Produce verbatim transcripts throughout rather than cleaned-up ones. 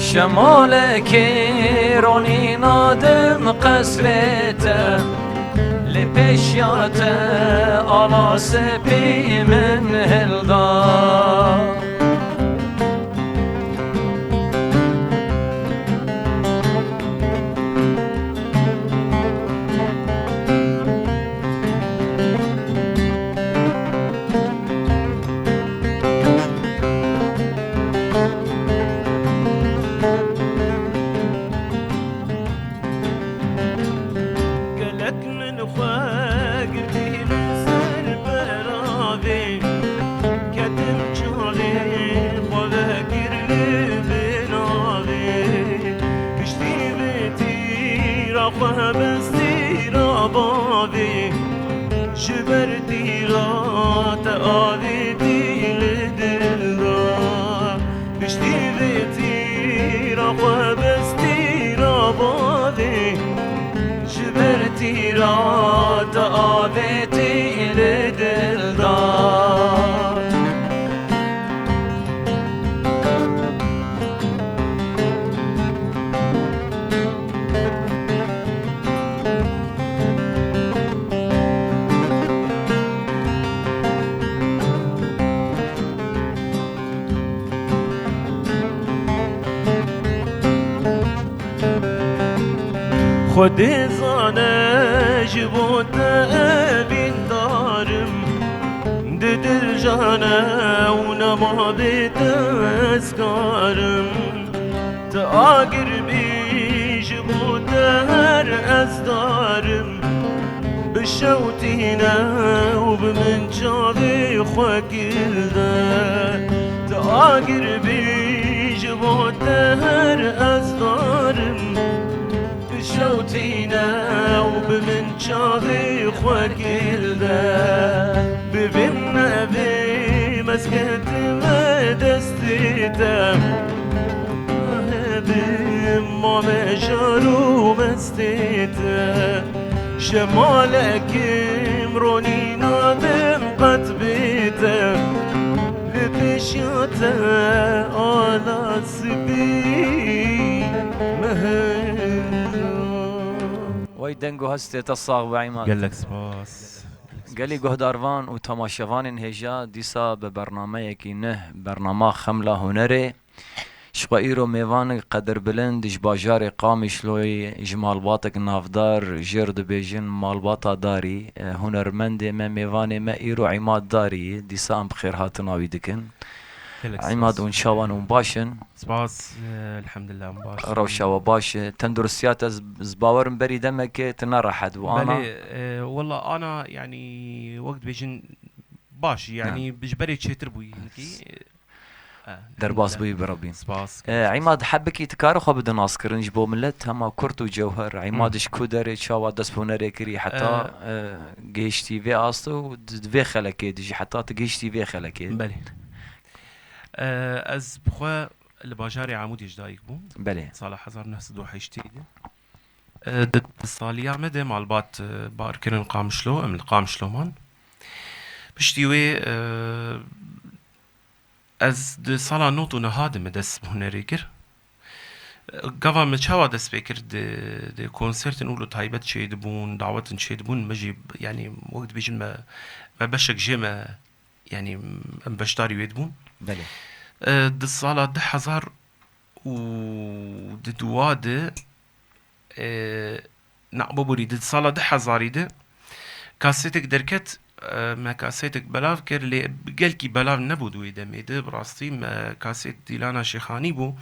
Şemalekê ronîna dim qesrê te, lê pêşiya te ala sepî min hilda. Gelek min xwe girtî li ser beravê, ketim çavê xwe vekir li binavê. Piştî vê tîra xwe bes tîra bavê, ji ber tîra te avêtî li dil da. Piştî vê tîra xwe bes tîra bavê, ji ber tîra te avêtî li dil da. Xwedê zane ji bo te evîndar im, di dil jane û nema bê te ez kar im. Tu agir bî ji bo te her ez dar im, bişewtîne û bi min çavê xwe kil de. Tu agir bî ji bo te her ez dar im, bişewtîne û bi min çavê xwe kil de. Bibin evê mezketime destê te, hebim mame jar û mestê te. Şemalekim ronîna dim qet bê te, li pêşiya te ala sipî mehela. Wey deng û hestê te sax be, Îmad. Gelek spas. Gelî guhdarvan û temaşevanên hêja, dîsa bi bernameyekî neh, bernama Xemla Hunerê. Ji xwe îro mêvanek qedirbilind ji bajarê Qamişloyê, ji malbatek navdar, jêr dibêjin malbata Darî, e, hunermendê me, mêvanê me îro Îmad Darî ye. Dîsa em bi xêrhatina wî dikin. Gelek Îmad, spas. Hûn çawan, hûn baş in? Spas, e, elhamdulillah, em baş in. Rewşa we baş e. Tenduristiya te ez, ez bawerim berî demekê tu nerehet bû, ana? Belê, e, wela ana, yanî, wek dibêjin baş, yanî, ji berê çêtir bûyî hinkî. E, Derbas elhamdulillah. Bûyî bi Rebbî. Spas. E, Îmad, hebikî tu kare xwe bide naskirin ji bo milet, hema kurt û cewher. Îmad, hmm, ji ku derê, çawa dest bi hunerê kirî, heta, e, e, gihiştî vê astê û di, di vê xelekê dijî, heta tu gihiştî vê xelekê? Belê. E, ez bi xwe li bajarê Amûdê ji dayik bûm. Belê. Sala hezar neh sed û heştê de. E, di, di saliya me de malbat, e, bar kirin Qamişlo, em li Qamişlo man. Piştî wê, e, ez di sala nod û neha de me dest bi hunerê kir. E, gava me çawa dest pê kir, di, di konsertên û li taybet çêdibûn, dawetin çêdibûn, me jî, yanî, wek dibêjin me, me beşek jê me, yanî, em beşdarî wê dibûn. Belê. E, di sala du hezar û di dua de, e, na, biborî, di sala du hezarî de kasetek derket, e, me kasetek belav kir, lê gelkî belav nebû di wê demê de, bi rastî me kaset Dîlana Şêxanî bû,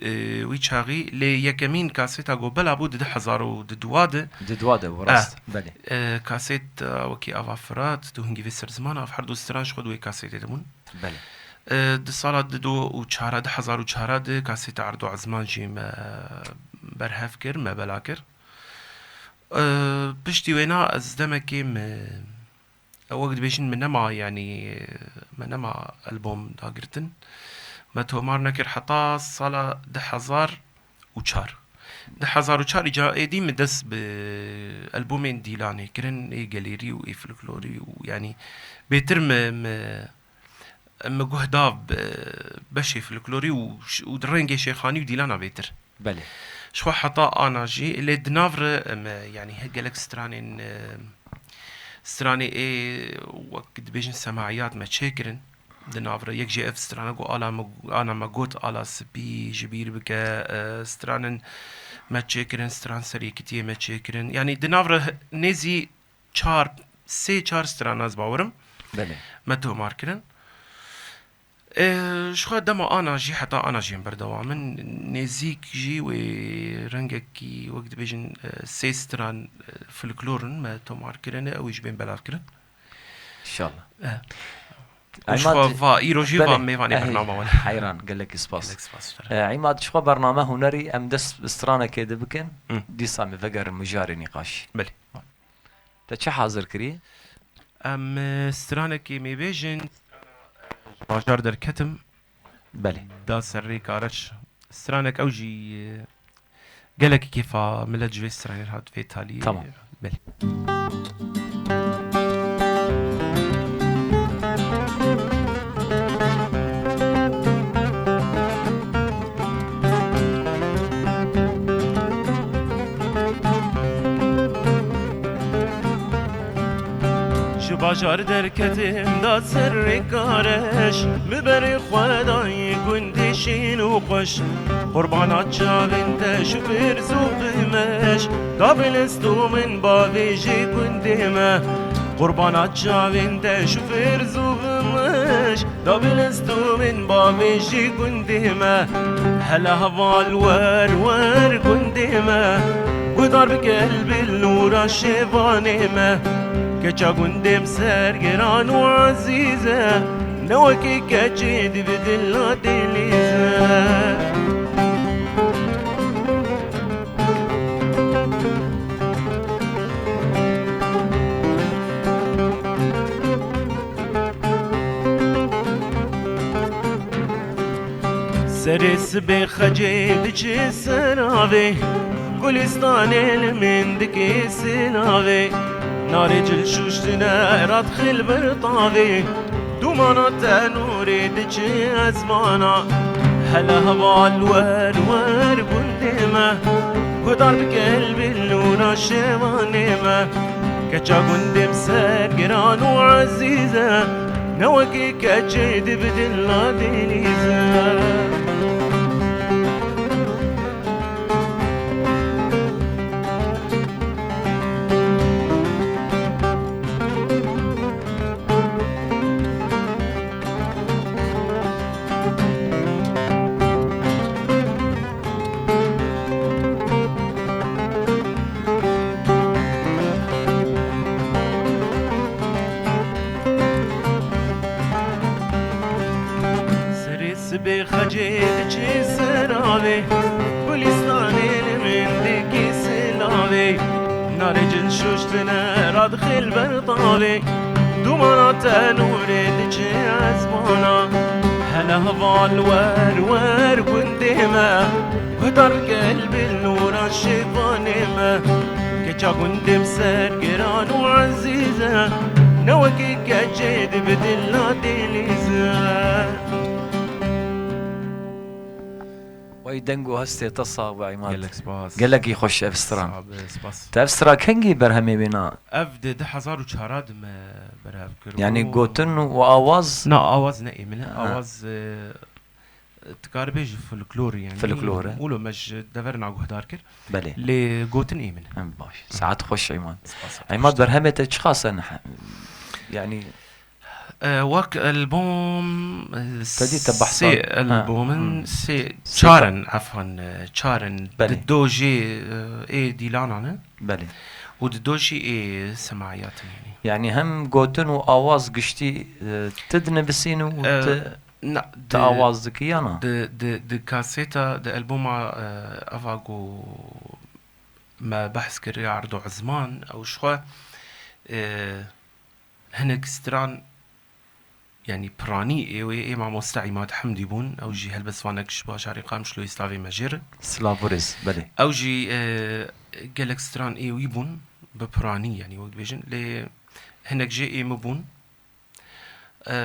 e, wî çaxî, lê yekemîn kaseta ku belav bû di du hezar û di dua de. Di dua de bû, rast, eh, belê. E, kaset, e, wekî Ava Firat, Tu hingî vê ser ziman, ev her du stran ji xwe di wê kasetê de bûn. Belê. E, di sala du û çar, du hezar û çar de kaseta Erdo Ezman jî me berhev kir, me bela kir. E, piştî wêna ez demekê me, wek dibêjin, me nema, yanî, me nema albom dagirtin. Me tomar nekir heta sala du hezar û çar. Du hezar û çar îca êdî me dest bi albomên Dîlanê kirin, ê gelêrî û ê folklorî û, yanî, bêtir me, me Em guh da bi beşê folklorî û ş-, û di rengê şêxanî û dîlana bêtir. Belê. Ji xwe heta ana jî lê di nav re em, yanî he gelek stranên, e, stranê ê wek dibêjin semaiyat me çêkirin. Di nav re yek jî ev strana ku ala me, ana me got, ala spî ji bîr bike, e, stranin me çêkirin, stran ser yekitiyê me çêkirin. Yanî di nav re nêzî çar, sê çar strana ez bawerim Belê. me tomar kirin. E, ji xwe dema ana jî, heta ana jî em berdewam in. Nêzîk jî wê rengekî, wek dibêjin, e, sê stran, e, folklor in me tomar kirine, ew jî bên belavkirin. İnşallah. E. Û ji Emad xwe va, îro jî va Belê. mêvanê Ehê, bernama wan. Heyran, gelekî spas. Gelek spas ji te re. E, Emad, ji xwe bername hunerî em dest bi stranekê de bikin, Hı. dîsa em vegerin mijarê nîqaş. Belê. Te çi hazir kirî? Em, e, stranekê mêbêjin, bajar derketim. Belê. Da ser rê kareş. Stranek ew jî, e, gelekî kêfa millet ji vê stranê hat vê talî. Tamam. Belê. Ji bajar derketim da ser rêkareş, mi berê xwe dayî gundê şîn û xweş. Qurbana çavên te şifir zû bimeş, da bilisto min bavê jê gundê me. Qurbana çavên te şifir zû bimeş, da bilisto min bavê jê gundê me. Hele heval wer wer gundê me, guhdar bike li bil nûra şêvanê me. Keça gundê me sergiran û ezîz e, ne wekî keçê di bi dila dêlîz e. Serê sibê xecê diçe seravê, gulistanê li min dike silavê. Narê cil şûştine radxil ber tavê, dumana tenûrê diçe ezmana. Hele heval wer wer gundê me, guhdar bike li bil nûra şevanê me. Keça gundê me sergiran û ezîz e, ne wekî keçê di bi dila dêlîz e. Serê sibê xecê diçe seravê, gulistanê li min dike silavê. Narê cil şûştine radxil ber tavê, dumana tenûrê diçe ezmana. Hele heval wer wer gundê me, guhdar bike li bil nûra şêvanê me. Keça gundê me sergiran û ezîz e, ne wekî keçê di bi dila dêlîz e. Wey deng û hestê te sax be Îmad. Gelek spas. Gelekî xweş ev stran. Sağ be, spas. Te ev stran kengî berhemê wîna? Ev di du hezar û çar de me berhev kir. Yanî gotin û awaz? Na, awaz ne ê min e. Ha. Awaz, e, tu karibêjî folklor e yanî. Folklor e. Wilo me ji deverê na guhdar kir. Belê. Lê gotin ê min e. Em baş. Saet xweş Îmad. Spas. Îmad, berhemê te çiqas e niha? Yanî E, wek album, e, Te dî te behsa sê Ha. album in, Hmm. sê, Sê çar ta- in, efan, e, çar in. Belê. Di do jê, e, ê dîlanan e. Belê. Û di do jî ê semaiyat in, yanî. Yanî hem gotin û awaz giştî, e, ti dinivîsîn û E, ti, na, ti di, awaz dikî ya na? Di, di, di kaseta, di albuma, e, eva ku me behs kir ya Erdo Ezman, ew ji xwe, e, hinek stran, yanî piranî ê wê ê mamoste Îmad Hemdî bûn, ew jî helbestvanek ji bajarê Qamişloyê slavê me jê re. Silav û rêz, belê. Ew jî, e, gelek stran ê wî bûn, bi piranî, yanî wek dibêjin, lê hinek jê ê min bûn. e,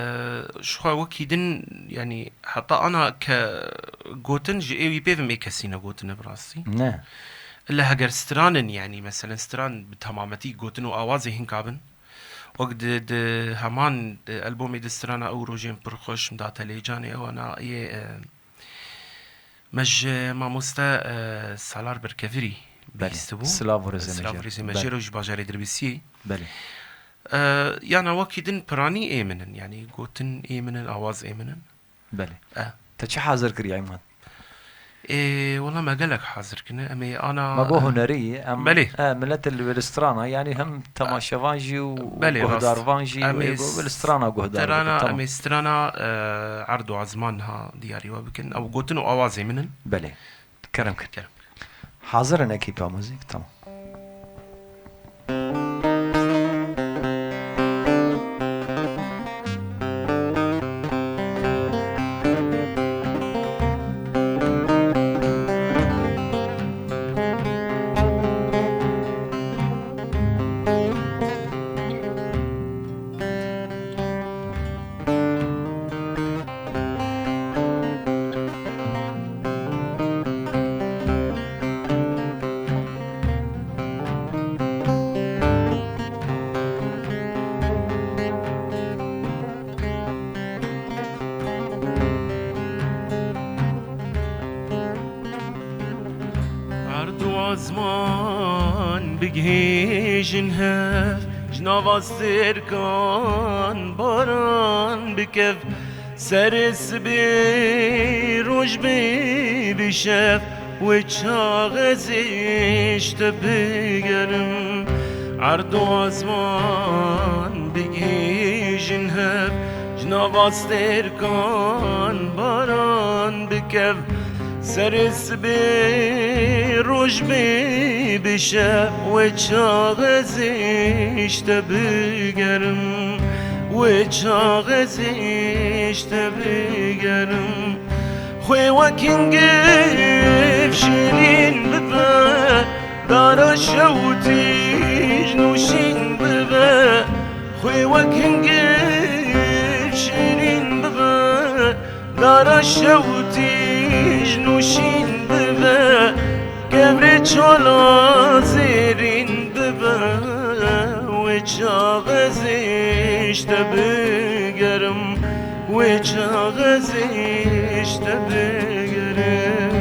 ji xwe wekî din, yanî heta ana ke gotin ji ê wî pê ve ê kesî negotine bi rastî. Ne. Illa heger stran in, yanî meselen stran bi temametî gotin û awazê hinka bin. Wek di, di heman, e, albomê di strana Ew Rojên Pir Xweş, Mdate Leycanê, ewana yê, e, me ji mamoste, e, Salar Berkevirî Belê. Bihîstibû. Silav û rêzê me Silav jê û re. Rêzê me Belê. Jê re û ji bajarê Dirbisiyê. Belê. E, yana wekî din piranî ê min in, yanî gotin ê min in, awaz ê min in. Belê. E. Te çi hazir kiriye, Îmad? Ê, wela me gelek hazir kine. Em ê ana Me bo hunerî, em, Belê. e, millet li, li strana, yanî hem temaşevan jî û Belê, rast. guhdarvan jî Em ê ê go-, li strana guhdar strana, dikin. Tamam. Em ê strana, e, Erd û Azman ha diyarî we bikin. Ew gotin û awazê min in. Belê. Kerem kir. Kerem. Hazir in ekîpa muzîk? Tamam. Erd û azman bigihêjin hev, ji nava sirkan baran bikev. Serê sibê roj bê bi şev, wê çax ez ê ji te bigerim. Erd û azman bigihêjin hev, ji nava stêrkan baran bikev. Serê sibê roj bê bi şev, wê çax ez ê ji te bigerim. Wê çax ez ê ji te bigerim. Xwê wek hingiv şîrîn bibe, dara şew tîj nûşîn bibe. Xwê wek hingiv şîrîn bibe, dara şew tîj nûşîn bibe. Kevrê çola zêrîn bibe, wê çax ez ê ji te bigerim, wê çax ez ê ji te bigerim.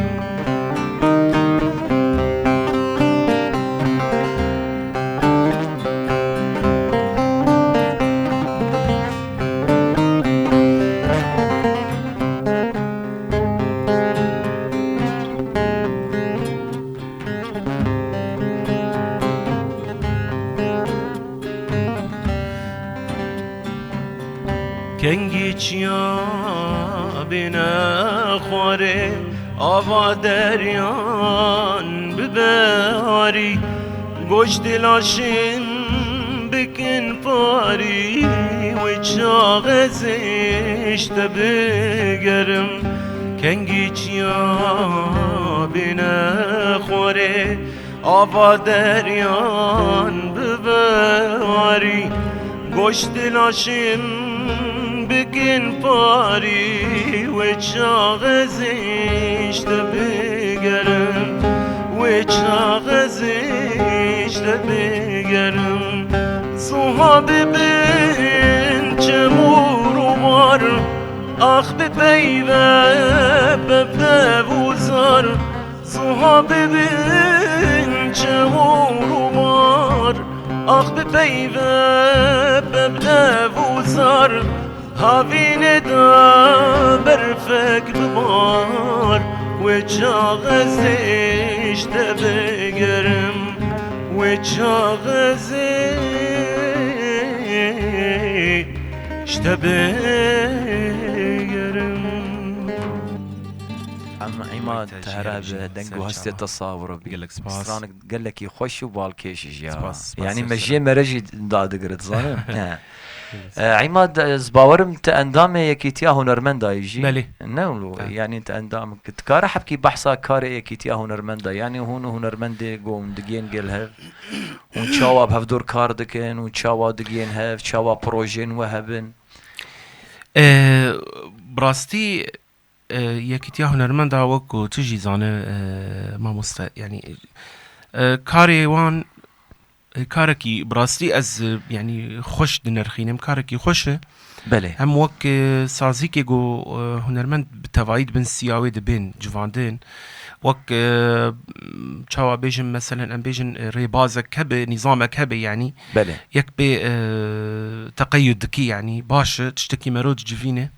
Kengî çiya bêne xwarê, ava deryan bibe harî. Goştê laşên bikin parî, wê çax ez ê ji te bigerim. Kengî çiya bêne xwarê, ava deryan bibe harî. Goştê laşên bikin parî, wê çax ez ê ji te bigerim, wê çax ez ê ji te bigerim. Suha bibin çemûr û mar, ax bipeyve bev dev û zar. Suha bibin çemûr û mar, ax bipeyve bev dev û zar. Havînê de berfek bibar, wê çax ez ê ji te bigerim, wê çax ez ê ji te bigerim. Em Îmad, te here bi deng û hestê te sax biro. Gelek spas. Stranek gelekî xweş û balkêş jî ya. Spas, spas. Yanî me jê mere jî dadigirit, zanim. He. E, Îmad, ez bawerim te endamê Yekîtiya Hunermenda yî jî. Belê. Ne wilo, yanî te endam, dikare hebkî behsa karê Yekîtiya Hunermenda, yanî hûn û hunermendê ku hûn digihên gel hev, hûn çawa bi hevdor kar dikin û çawa digihên hev, çawa projeyên we hebin? E, bi rastî, e, yekîtiya hunermenda wek ku tu jî zane, e, mamoste, yanî, e, karê wan, e, karekî bi rastî ez, e, yanî xweş dinirxînim, karekî xweş e. Belê. Hem wek, e, sazîkê ku, e, hunermend bi tevayî dibin siya wê dibên civandin. Wek, e, çawa bêjim, meselen, em bêjin, e, rêbazek hebe, nîzamek hebe, yanî Belê. yek pê, e, teqeyud dikî, yanî baş e, tiştekî mero dicivîne.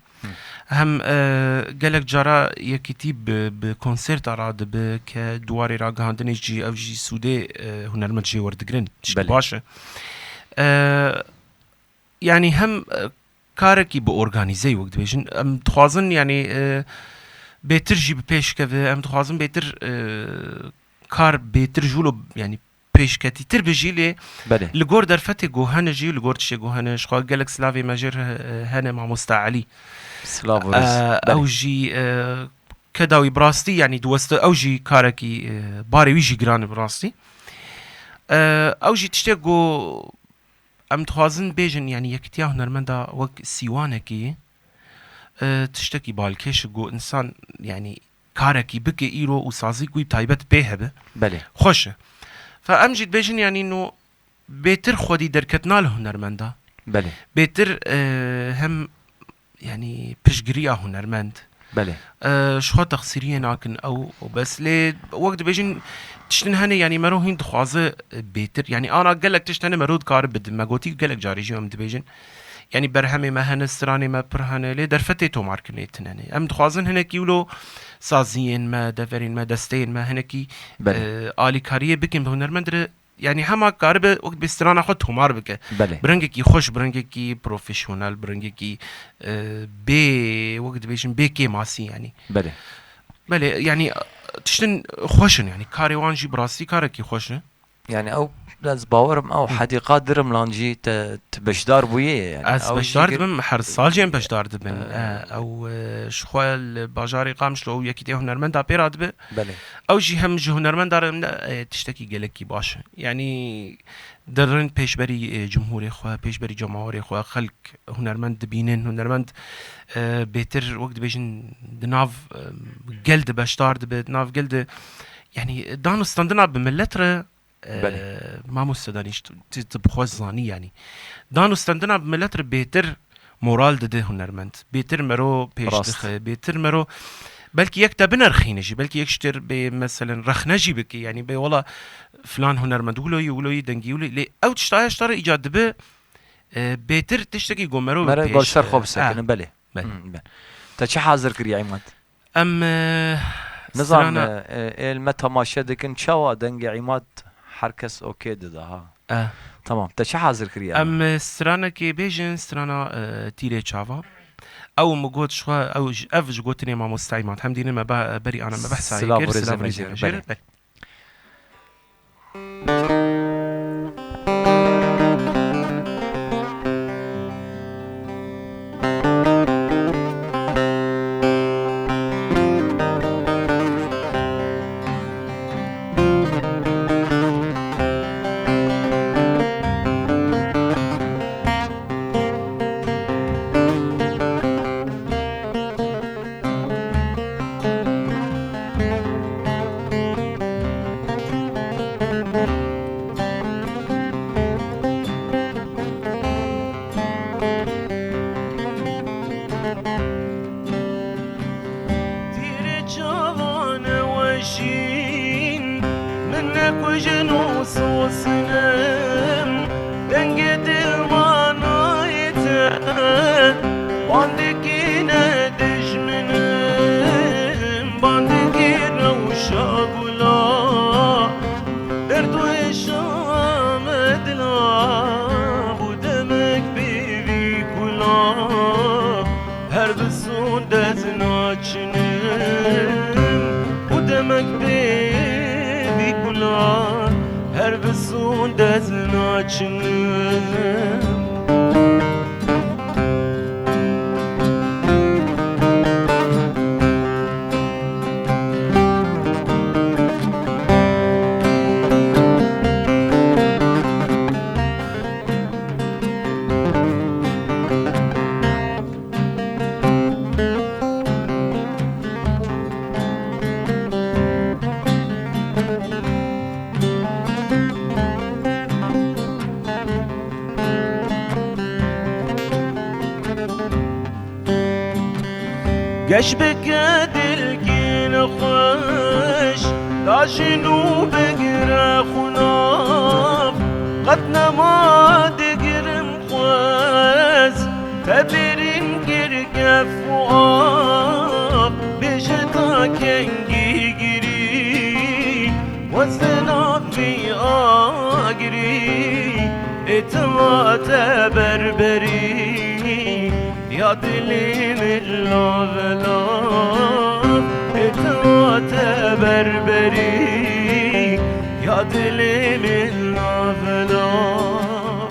Hem, e, gelek cara yekîtî bi, bi konserta radibe ke di warê ragihandinê jî ev jî sûdê, e, hunermend jê werdigrin. Tiştî Belê. baş e. E, yanî hem, e, karekî bi organîzeyî wek dibêjin. Em dixwazin, yanî, e, bêtir jî bi pêş keve. Em dixwazin bêtir, e, kar bêtir jûlo, yanî pêşketîtir bi jî lê Belê. li gor derfetê ku hene jî, li gor tiştê ku hene, ji xwe gelek silavê me jê re, e, hene mamoste Elî. Silav û rêz. E, Belê. ew jî, e, keda wî bi rastî, yanî diweste ew jî karekî, e, barê wî jî giran e bi rastî. E, ew jî tiştê ku em dixwazin bêjin, yanî yekîtiya hunermenda wek sîwanekî, e, tiştekî balkêş e ku însan, yanî karekî bike îro û sazîk wî taybet pê hebe. Belê. Xweş e. Fe em jî dibêjin, yanî no bêtir xwedî derketina li hunermenda. Belê. Bêtir, e, hem, yanî piştgiriya hunermend. Belê. E, ji xwe texsîriyê nakin ew û bes. Lê wek dibêjin tiştin hene, yanî mero hîn dixwaze, e, bêtir. Yanî ana gelek tişt hene mero dikare bidin. Me gotî gelek carî jî em dibêjin. Yanî berhemê me hene, stranê me pir hene. Lê derfetê tomarkirinê tune ne. Em dixwazin hinekî wilo saziyên me, deverên me, desteyên me hinekî, Belê. e, alîkariyê bikin bi hunermend re. Yanî hema karibe wek bi strana xwe tomar bike. Belê. Bi rengekî xweş, bi rengekî profesyonel, bi rengekî, e, bê, wek dibêjin, bê kêmasî yanî. Belê. Belê, yanî tiştin xweş in, yanî karê wan jî bi rastî karekî xweş e. Yani ew, ez bawerim ew Hı. hedîqa dirimlan jî te, te beşdar bûye yani. Ez Ew beşdar jî dibim, her sal jî em beşdar dibin. Ee. E, ew, e, ji xwe li bajarê Qamişlo û yekîtiya hunermenda pê radibe. Belê. Ew jî hem ji hunermenda re ne, e, tiştekî gelekî baş e. Yanî derin pêşberî, e, cumhurê xwe, pêşberî cemawerê xwe, xelk hunermend dibînin, hunermend, e, bêtir wek dibêjin di nav, e, gel de beşdar dibe, di nav gel de, yanî dan û standina bi millet re, e, Belê. mamoste Danîş, tu, tu bi xwe zanî yanî. Dan û standina bi millet re bêtir moral dide hunermend. Bêtir mero pêş Rast. dixe, bêtir mero belkî yek te binerxîne jî, belkî yek ji te bê, meselen, rexne jî bike, yanî bê wela filan hunermend wilo yî, wilo yî dengî wilo yî. Lê ew tişta hişta re îcad dibe, e, bêtir tiştekî ku mero Mere pêş, gol ser xwe e, bisekine, e, belê. belê. Hmm, belê. Te çi hazir kiriye Îmad? Em, e, Nizam, strana e, e, êl me temaşe dikin, çawa dengê Îmad her kes okê dida ha. E. Tamam, te çi hazir kiriye? Em, e, stranekê bêjin, strana, e, Tîrê Çava. Ew min got ji xwe, ew ji, ev ji gotinê mamoste Îmad. Hem dînin me be-, berî ana me behsa Silav û rêzê me jê re. Belê. Belê. Tîrê çavan weşîn, min nekujin û sosinim, dengê dilmanayê te bandikîne dijminim, bandikî rewşa gula. Derd û hêşa me dila bû demek bê vî kula. Her bi sûnd ez naçinim û demek bê vî kula. Her bi sûnd ez naçinim. Keş bike dilgîn xweş, dajin û bigire xunax, qet nema digirim xwez, te bêrîn kir gef û ax, bêje ta kengî girî, wezina vî agirî, ê tima te berberî. Ya dilê min lavelav, ê tu te berberî. Ya dilê min lavelav.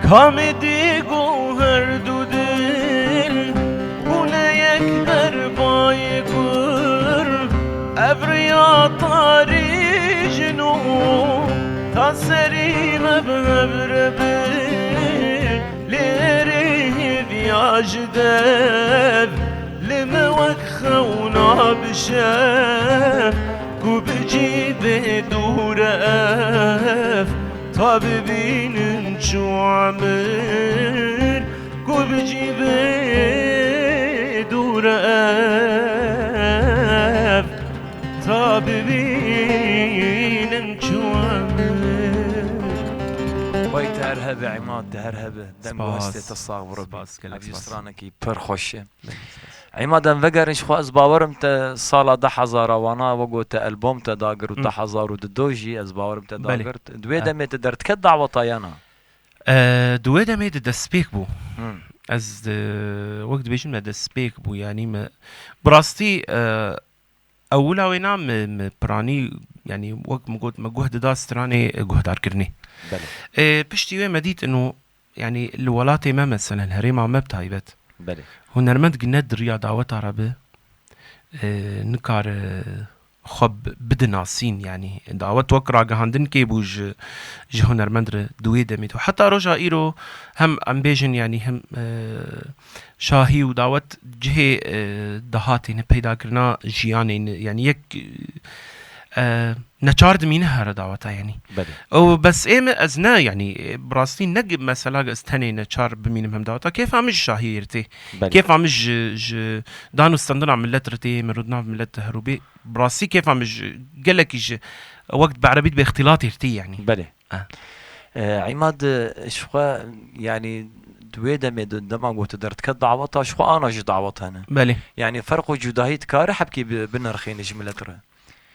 Kamî dî ku her du dil bûne yek derbayê kur, ev riya tarî ji nû ta serî me bi hev re bi. Lê rê hêviya ji dev li me wek xewna bişe, ku bi cî bê dûr e ev, ta bibînin çû emir, ku bi cî bê dûr e ev, ta bibînin çû emir. Vay te her hebe, Îmad, te her hebe. Deng û hestê te sax bi Rebî. Spas, gelek spas. Ev jî stranekî pir xweş e. Gelek spas. Îmad, em vegerin ji xwe, ez bawerim te sala du hezar a wana wego te albom te dagir û Hı. du hezar û du jî ez bawerim te Belê. dagirt. Di wê Ha. demê te derdiket daweta ya na? E, di wê demê de destpêk bû. Hı. Ez, e, wek dibêjin me destpêk bû, yanî me bi rastî, e, Ewila wêna me, me piranî, yanî wek min got, me guh dida stranê, e, guhdarkirinê. Belê. E, piştî wê me dît ino, yanî li welatê me meselen, herêma me bi taybet. Belê. Hunermend gi ne di riya daweta re bi, e, nikare xwe bi-, bidinasîn, yanî dawet wek ragihandin kê bû ji, ji hunermend re di wê demê de. Heta roja îro hem em bêjin, yanî hem, e, şahî û dawet cihê, e, dahatê ne, peydakirina jiyanê ne, yanî yek, e, neçar dimîne here daweta, yanî. Belê. Ew bes ê me ez ne, yanî, e, bi rastî ne gi-, mesela ez tenê neçar bimînim hem daweta. Kêfa min ji şahiyê re tê. Belê. Kêfa min ji, ji dan û stendina millet re tê, min rû di nav millet de herûbê. Bi rastî kêfa min ji gelekî ji wek bi erebî dibê îxtîlatê re tê, yanî. Belê. Ah. E, Îmad, e, ji xwe, yanî, di wê demê de, dema ku tu derdike daweta, ji xwe ana jî dawet hene. Belê. Yanî, ferq û cudahî dikare hebkî bi-, binirxîne ji milet re?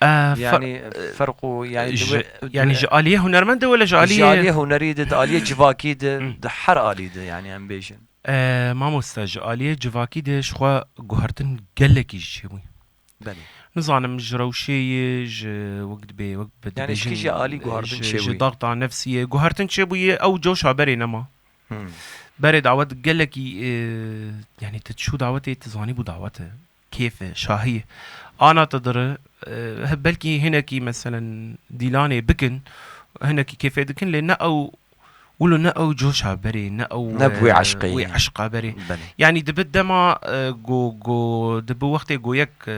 E, fer-, Yanî, e, ferq û, yanî, di ji, wê, di yanî, wê ji aliyê hunermend de wele ji aliyê Ji aliyê hunerî de, di aliyê civakî de, Hı. di her alî de, yanî, em bêjin. E, mamoste, ji aliyê civakî de ji xwe guhertin gelekî ji çêbûyî. Belê. Nizanim ji rewşê yê, ji wek dibê, wek bi Yanî dibêjin, ji kî jî alî guhertin ji, çêbûyî? Ji daxta nefsiyê guhertin çêbûyî, ew coşa berê nema. Hmm. Berê dawet gelekî, e, yanî tu çû dawetê, tu zanî bû dawet e. Kêf e, şahî ye. Ana te dire, e, he, belkî hinekî meselen dîlanê bikin, hinekî kêfê dikin, lê ne ew Wilo ne ew coşa berê, ne ew, Ne bi wê e, eşqê wê ye. eşqa berê. Belê. Yanî dibi dema, e, go, go, dibi wextê go yek, e,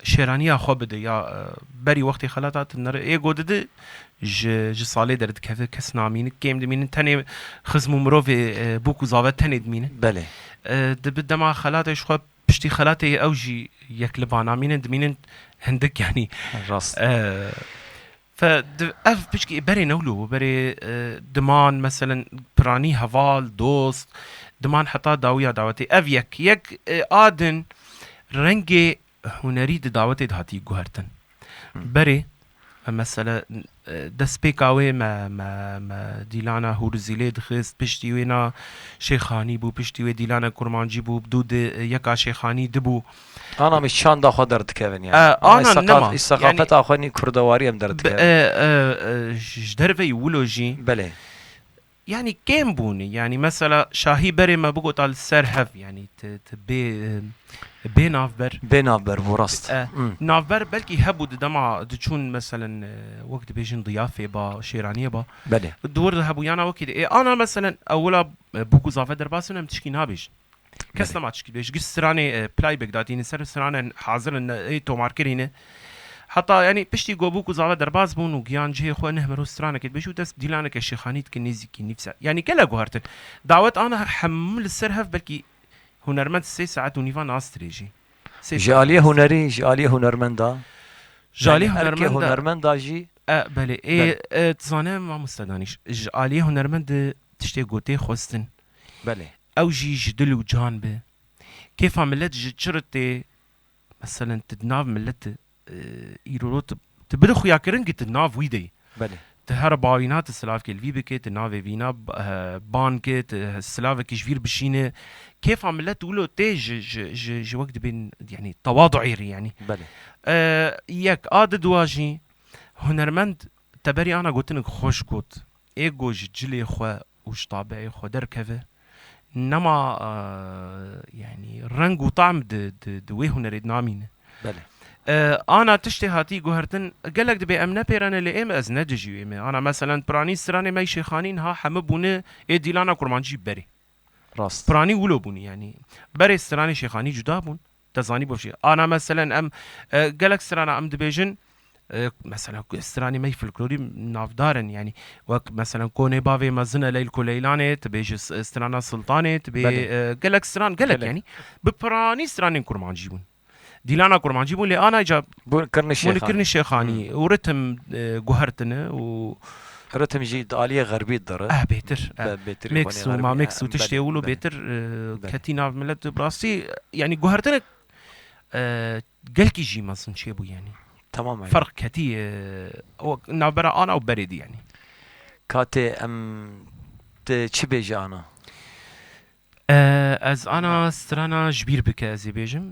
şêraniya xwe bide ya, e, berî wextê xelata tu nere, ê go didi ji, ji salê derdikeve, kes namînin, kêm dimînin, tenê xizm û mirovê, e, bûk û zave tenê dimînin. Belê. E, dibi dema xelatê ji xwe piştî xelatê ew jî yek li ba namînin, dimînin hindik, yanî. Rast. E, Fe di-, ev piçkî berê newlo, berê, e, diman, meselen, piranî heval, dost, diman heta dawiya dawetê. Ev yek, yek, e, a din rengê hunerî di dawetê de hatî guhertin. Hı. Berê, e, mesele, e, destpêka wê me, me, me dîlana Hûrizîlê dixist, piştî wê na Şêxanî bû, piştî wê dîlana Kurmancî bû, bi dû di, e, yeka Şêxanî dibû. Ana me çanda xwe derdikevin, yani. E, Ana ana seqaf-, nema. Seqafeta Yani, xwe nî kurdewarî em bi, derdikevin. E, e, e, ji derveyî wilo jî. Belê. yanî kêm bûne. Yanî mesela şahî berê me bigota li ser hev, yanî ti, ti bê, bê navber. Bê navber bû, rast. E, Hmm. Navber belkî hebû di dema diçûn, meselen, e, wek dibêjin diyafê ba, şêraniyê ba. Belê. Di wir de hebû, yana wekî de. Ê, ana meselen, ewila, e, bûk û zave derbas in, em tişkî nabêjin. Kes Belê. Nema tişkî dibêj. Giş stranê, e, playback datînin ser, stranên hazir in, ê tomarkirî ne. Heta, yanî, piştî ku bûk û zave derbas bûn û giyan cihê xwe, neh mero stranekê dibêj û dest dîlaneke şêxanî dike nêzîkî nîv saet. Yanî, gelek guhertin. Dawet ana hemû li ser hev belkî hunermend sê saet û nîva nas dirêjî. Sê Ji saet aliyê nas. Hunerî, ji aliyê hunermenda? Ji aliyê Yanî erkê hunermenda hunermenda jî E, belê. Ê, Belê. E, tu zane mamoste Danîş, ji aliyê hunermend de tiştê ku tê xwestin. Belê. Ew jî ji dil û can be. Kêfa milet ji çi re tê, meselen, tu di nav milet, e, îro tu, tu bide xuyakirin ki tu nav wî de yî. Belê. Tu here bawîna tu silavkê li vî bike, tu navê vîna, e, ban ke, tu silavekî ji vîr bişîne. Kêfa milet wilo tê ji, ji, ji, ji wek dibên, yanî, tewaduî re, yanî. Belê. E, yek, a di dua jî, Hunermend teberî ana gotinek xweş got, ê ku ji cilê xwe û ji tabiê xwe derkeve, nema, e, yanî reng û tam di, di, di wê hunerê de namîne. Belê. E, ana tiştê hatî guhertin, gelek dibê em nepêrene, lê êm ez ne dijî wê me. Ana meselen piranî stranê me yî şêxanî niha heme bûne ê dîlana kurmancî berê. Rast. Piranî wilo bûne, yanî berê stranê şêxanî cuda bûn. Te zanî bo şî. Ana meselen em, e, gelek strana em dibêjin, e, mesela stranê me yî folklorî navdar in, yanî wek mesela Konê Bavê Mezin e, Leyl ku Leylanê, tu bêjî s-, strana Sultanê, tu bê, Belê. E, gelek stran, gelek Gelek. Yanî bi piranî stranên kurmancî bûn. Dîlana kurmancî bûn, lê ana ca Bûn kirnî bûn şêxanî. Kirnî şêxanî Hmm. û ritim, e, guhertine û Ritim jî di aliyê xerbî dere. Eh, bêtir, eh. Be-, bêtir Mix û xwanê xerbî, mamix û eh, tiştê belê, wilo belê. Bêtir, eh, Belê. Ketî nav milet bi rastî, yanî guhertinek, eh, gelkî jî mezin çêbû yanî. Tamam, yani. Ferq ketî, eh, o navbera ana û berê dî yanî. Katê em te çi bêje ana? Eh, ez ana strana ji bîr bike ez ê bêjim.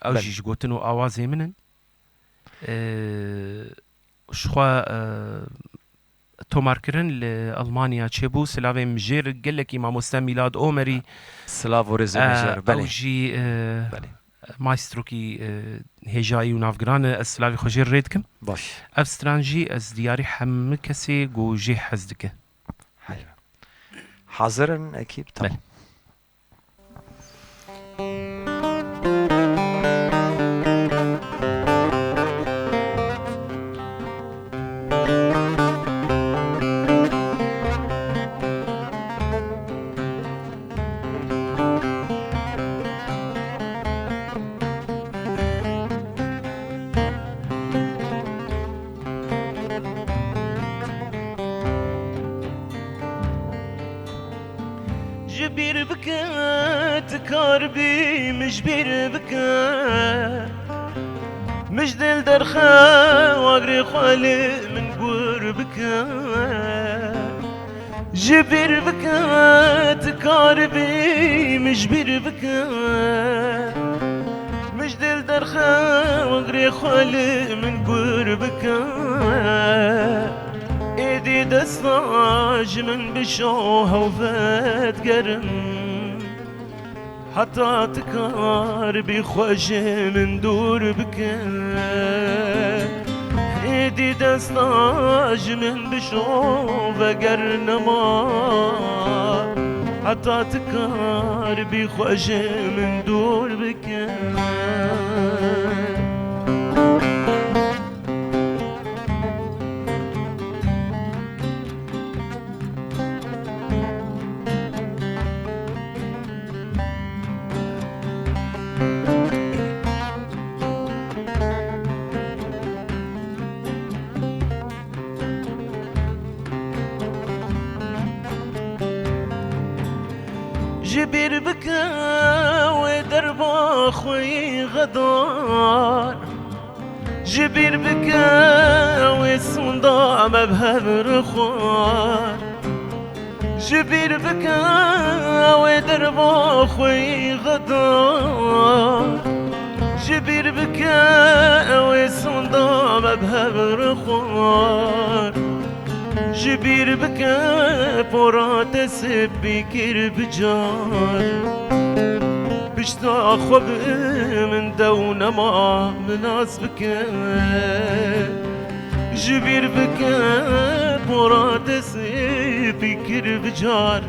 Ew Belê. Jî ji gotin û awazê min in. Ee, ji xwe, e, tomarkirin li Almanya çêbû. Silavê min jê re gelekî mamoste Mîlad Omerî. Silav û rêzê min jê re, E, belê. Ew jî, e, Belê. Maestrokî, e, hêjayî û navgiran e. Ez silavê xwe jê re rê dikim. Baş. Ev stran jî ez diyarî hemû kesê ku jê hez dike. Heyran. Hazir in ekîb? Tamam. Belê. Ji bîr bike, tu kar bî, min ji bîr bike. Min ji dil derxe, wagrê xwe li min gur bike. Ji bîr bike, tu kar bî, min ji bîr bike. Min ji dil derxe, wagrê xwe li min gur bike. Êdî desta ji min bişo, hew vedigerim. Heta tu kar bî xwe ji min dûr bike. Êdî desta ji min bişo, veger nema. Heta tu kar bî xwe ji min dûr bike. Ji bîr bike wê derba xwe yî xedar. Ji bîr bike wê sonda me bi hev re xwar. Ji bîr bike wê derba xwe yî xedar. Ji bîr bike wê sonda me bi hev re xwar. Ji bîr bike Pora te sipî kir bi car. Pişta xwe bi min de û nema min nas bike. Ji bîr bike, pora te sipî kir bi car.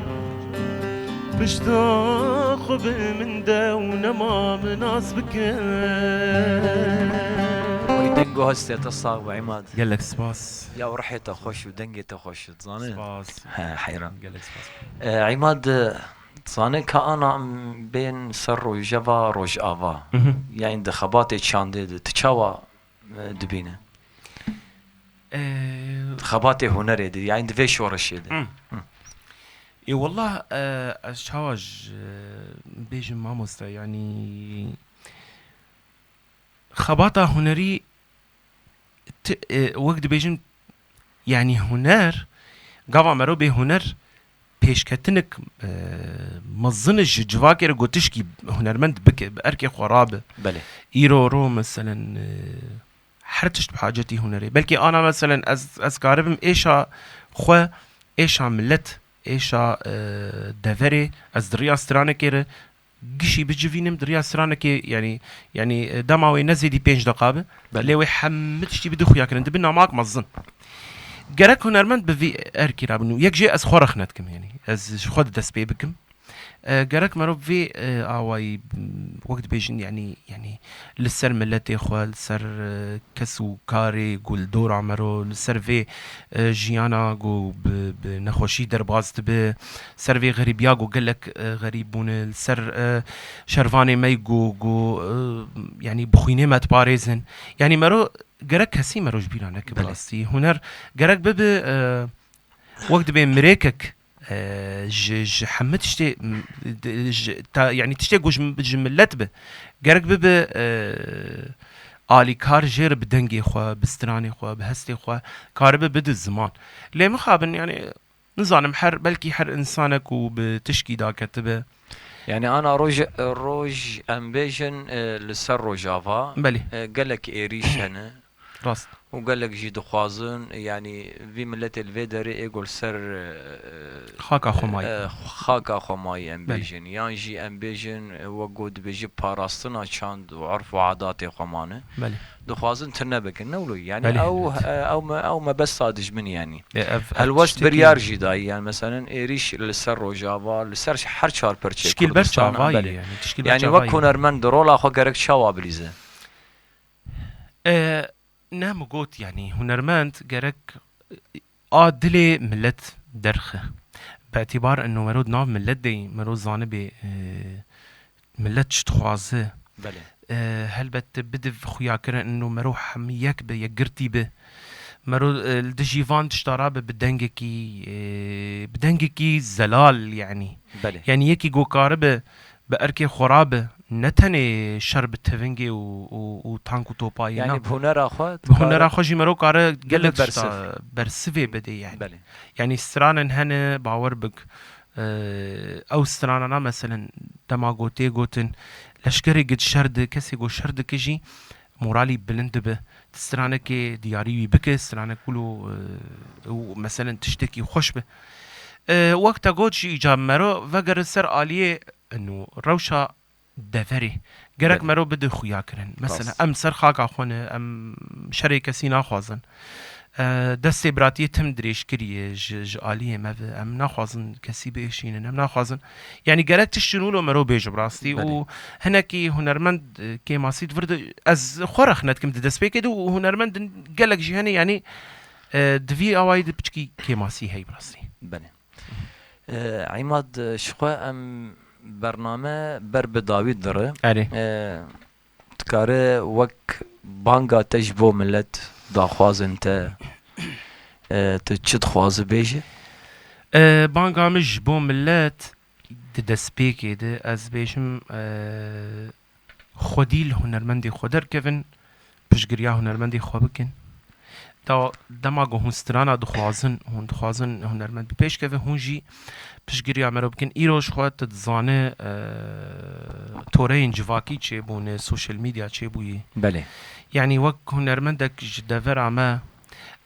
Pişta xwe bi min de û nema min nas bike. Oy, dengo hestê te sax be, Îmad. Gelek spas. Ya rihê te xweş û dengê te xweş, dizanî? Spas. He, heyran. Gelek spas. E, Îmad, dizanî ka ana em bên ser rojeva Rojava. Mhm. Yani di xebatê çandê de, tu çawa, e, dibîne? E, Di xebatê hunerê de, yani di vê şoreşê de. Hmm. Hı. Ê, wallah, e, ez çawa ji, bêjim mamoste, yani xebata hunerî ti-, e, wek dibêjin, yani huner, gava mero bê huner pêşketinik, e, mezin ji civakê re gotişkî hunermend bike, bi erkê xwe rabe. Belê. Îro ro, meselen, e, her tişt bi hacetî hunerê. Belkî ana, meselen, ez, ez karibim êşa xwe, êşa millet, êşa, e, deverê, ez di riya stranekê re gişî bicivînim, di riya stranekê, yani, yani, e, dema wê ne zêdî pênc deqa be, Belê. Lê wê hemû tiştî bide xuya kirin, dibe namak mezin. Gerek hunermend bi vî erkî rabin û yek jê ez xwe rexne dikim, yani, ez ji xwe di dest pê bikim. E, gerek merov vê, e, awayî, m, wek dibêjin, yani, yani, li ser miletê xwe, li ser, e, kes û karê ku li dora mero, li ser vê, e, jiyana ku bi, bi nexweşî derbas dibe, ser vê xerîbiya ku gelek, e, xerîb bûne, li ser, e, şervanê me ku, ku, e, yani, bi xwînê me diparêzin. Yani, mero gerek kesî mero ji bîra neke bi Belê. rastî. Huner gerek bibe, e, wek dibê mirêkek, e, ji, ji hemû tiştê, m, de, ji, ta, yani tiştê ku ji, ji millet bi, gerek bibe, e, alîkar jê re bi dengê xwe, bi stranê xwe, bi hestê xwe, karibe bide ziman. Lê mixabin, yani, nizanim her, belkî her insanek ku bi tişkî daketibe. Yani ana roj, roj em bêjin, e, li ser Rojava, Belê. e, gelek êrîş hene. Rast. Û gelek jî dixwazin, yani, vî miletê li vê derê ê ku li ser, e, Xaka xwe mayî. e, xaka xwe mayî em Belê. bêjin. Yan jî em bêjin, e, wek ku dibêjî parastina çand û urf û adatê xwe mane. Belê. Dixwazin tune bikin. Ne wilo? Yani Belê, ew, evet. e, ew me-, ew mebesta dijminî yani. E, ev, ev Helwest tiştekî biryar jî dayî. Yani, meselen, êrîş li ser Rojava, li ser her çar perçeyê Tişkî li ber Kurdistana, çavayî belê. yani, tişkî li ber Yani, çavayî. wek hunermend di rola xwe gerek çawa bilîze? E, ne min got, yani, hunermend gerek a dilê millet derxe. Bi îtîbar eno mero di nav millet de yî, mero zanibê, e, millet çi dixwaze. Belê. E, helbet bide xuyakirin eno mero hemî yek be, yekgirtî be. Mero, e, li dijî van tişta rabe bi dengekî, e, bi dengekî zelal, yani. Belê. Yani yekî ku karibe bi erkê xwe rabe, ne tenê şer bi tevingê û, û, û tank û topayê, Yani na. bi hunera xwe, Bi hunera xwe jî mero kare gelek tişta bersivê bide, yani. Belê. Yani stranên hene, bawer bik, e, ew stranana, meselen, dema ku tê gotin, leşkerê gid şer di, kesê ku şer dike jî moralî bilind dibe. Ti stranekê diyarî wî bike, stranek wilo, e, û, meselen, tiştekî xweş be. E, wek te got jî, îca mero vegere ser aliyê eno rewşa deverê. Gerek Belê. mero bide xuya kirin. Mesela, Rast. em ser xaka xwe ne, em şerê kesî naxwazin. E, destê biratiyê tim dirêj kiriye ji, ji aliyê me ve. Em naxwazin kesî biêşînin. Em naxwazin. Yani gerek tiştên wilo mero bêje bi rastî. Belê. Û hinekî hunermend, e, kêmasî di vir de, ez xwe rexne dikim di destpêkê de û hunermend din gelek jî hene, yani, e, di vî awayî de piçkî kêmasî heye bi rastî. Belê. E, Îmad, ji xwe em bername ber bi dawî dire. Erê. E, dikare wek banga te ji bo millet, daxwazên te, e, tu çi dixwaze bêje? E, banga min ji bo millet di destpêkê de ez bêjim, e, xwedî li hunermendê xwe derkevin, piştgiriya hunermendê xwe bikin. Da, dema ku hûn strana dixwazin, hûn dixwazin hunermend bi pêş keve, hûn jî piştgiriya mero bikin. Îro ji xwe tu dizane, e, toreyên civakî çêbûne, social media çêbûyî. Belê. Yani wek hunermendek ji devera me,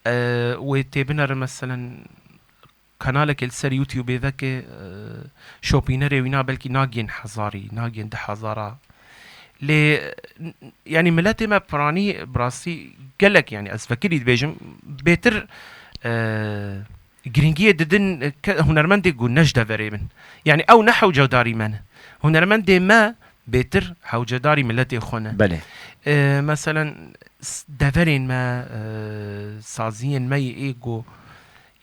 e, wê tê binere, meselen, kanalekê li ser YouTubeê veke, e, şopînerê wîna belkî nagên hezarî, nagên du hezara. Lê, n-, yanî miletê me piranî bi rastî gelek, yanî ez vekirî dibêjim, bêtir, e, girîngiyê didin ke-, hunermendê ku ne ji deverê min. Yanî ew ne hewcedarî me ne. Hunermendê me bêtir hewcedarî miletê xwe ne. Belê. E, meselen, s-, deverên me, e, saziyên me yê ê ku,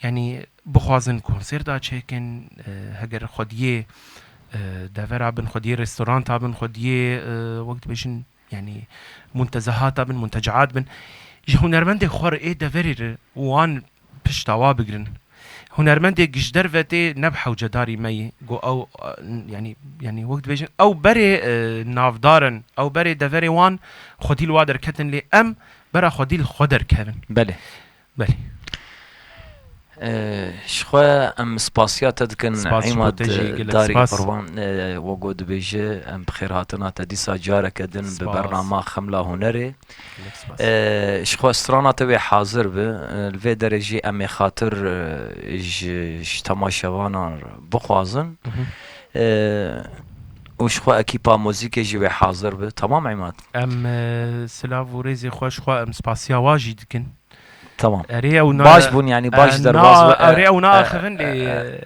yanî bixwazin konserta çêkin, e, heger xwediyê, e, devera bin, xwediyê restoranta bin, xwediyê, e, wek dibêjin, yanî muntezehata bin, muntecaat bin, ji hunermendê xwe re ê deverê re wan pişta wa bigrin. Hunermendê ji derve tê ne bi hewcedarî me yê, ku ew, e, yanî, yanî wek dibêjin, ew berê, e, navdar in, ew berê deverê wan xwedî li wa derketin, lê em bera xwedî li xwe derkevin. Belê. Belê. E, ji xwe em spasiya te dikin, Spas ji bo Îmad, te jî, e, gelek Darî spas. Qurban, e, wek ku dibêje, em bi xêrhatina te dîsa careke din bi Spas. Bernama Xemla Hunerê. Gelek spas. E, ji xwe strana te wê hazir bi. E, li vê derê jî em ê xatir, e, ji, ji temaşevanan bixwazin. Mhm. E, û ji xwe ekîpa muzîkê jî wê hazir bi. Tamam Îmad? Em, e, silav û rêzê xwe ji xwe em spasiya wa jî dikin. Tamam. Erê ew na-, Baş bûn, yanî baş e, derbas na-, bi, e, erê ew naaxivin, e, lê, e, e,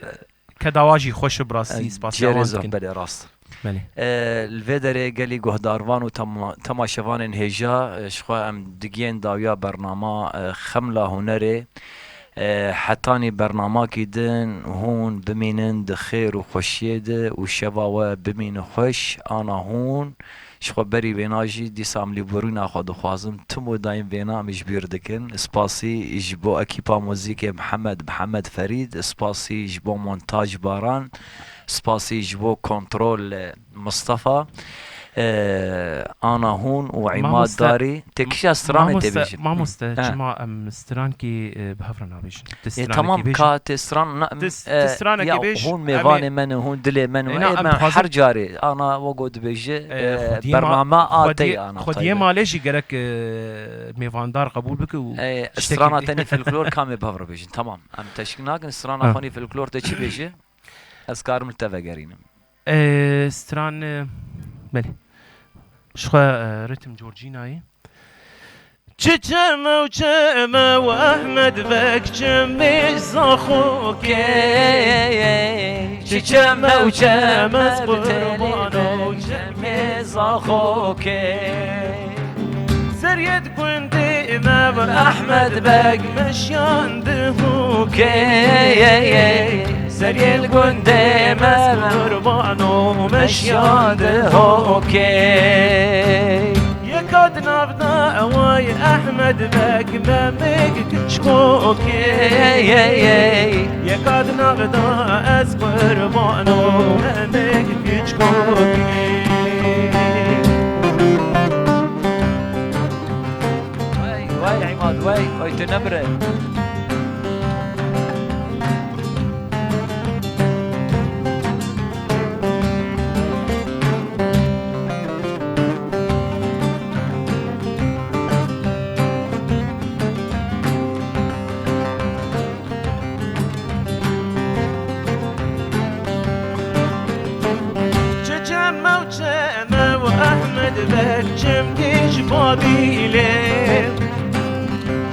keda wa jî xweş e, bi rastî, e, spasiya wan dikin. Belê, rast. Belê. E, li vê derê gelî guhdarvan û tema-, temaşevanên hêja, e, ji xwe em digiyên dawiya bernama, e, Xemla Hunerê. E, hetanî bernamakî din hûn bimînin di xêr û xweşiyê de û şeva we bimîne xweş, ana hûn. Ji xwe berî vêna jî dîsa em lêborîna xwe dixwazin. Tim û dayîm vêna em ji bîr dikin. Spasî ji bo ekîpa muzîkê Mihemed, Mihemed Ferîd. Spasî ji bo montaj Baran. Spasî ji bo kontrol, e, Mistefa. E, ana hûn û Îmad Darî. Tê kişa stranê tê bêjin. Mamoste, çima em strankî, e, bi hev re nabêjin? Ti strankî bêjin. E, tamam, ka tê stran, na, e, ti stranekî bêj, hûn mêvanê me ne, hûn dilê me ne. E, na, em dixwazin her carê. Ana, wek ku dibêje, e, e, bernama a te ye, ana, xwediyê malê jî gerek, e, mêvandar qebûl bike û, e, strana tenê folklor kamê bi hev re bêjin. Tamam. Em teşkîl nakin, strana xwe nî folklor te çi bêje? Ez karim li te vegerînim. E, stran, e, belê. Ji xwe, e, ritim Georgînayê. Çi çeme û çeme û Ehmed Beg çimê zaxokê. Çi çeme û çeme, ez qurbano çemê zaxokê. Seriyê di gundê me bi Ehmed Beg meşiyan dihokê. Seriyê li gundê me bi qurbano meşiyan dihokê. Yeka di nav da eway Ehmed Beg Memik Kiçkokê. Yeka di nav da ez qurbano Memik Kiçkokê. Wey, wey, Îmad, wey, wey, tu nemire. Çi çeme û çeme û Ehmed Beg çimkê ji Babîlê.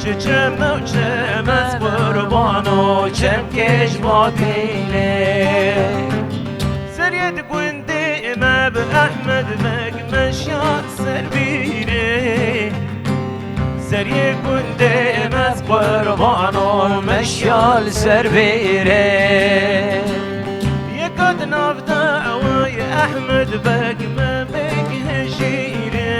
Çi çeme û çeme, ez qurbano çemkê ji Babîlê. Seriyê di gundê me bi Ehmed Beg meşiya ser bîrê. Seriyê gundê me qurbano meşiya li ser bêrê. Yeka di nav de ew ê Ehmed Beg Memik Hejîrê.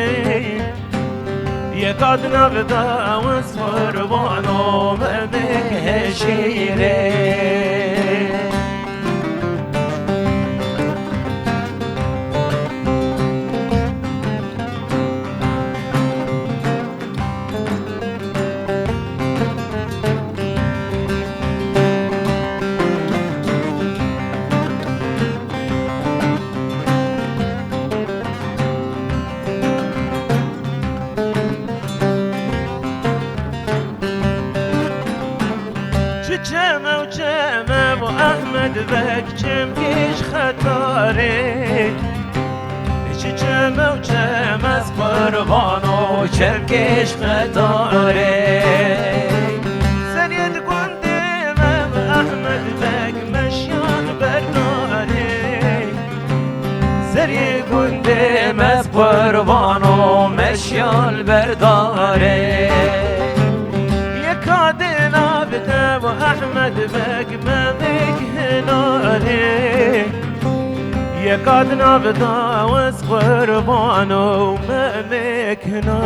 Yeka di nav de ew ê qurbano Memik Hejîrê. Çi çeme û çeme Bek çemkêş xetarê. Çi çeme û çemez qurbano, çemkêş xetarê. Serê di gundê me Ehmed Beg meşyan berdarê. Serê gundê me qurbano, meşyan berdarê. Yeka di nav de û Ehmed Beg Memik hinarê. Yeka di nav de wez qurbano, Memik hinarê.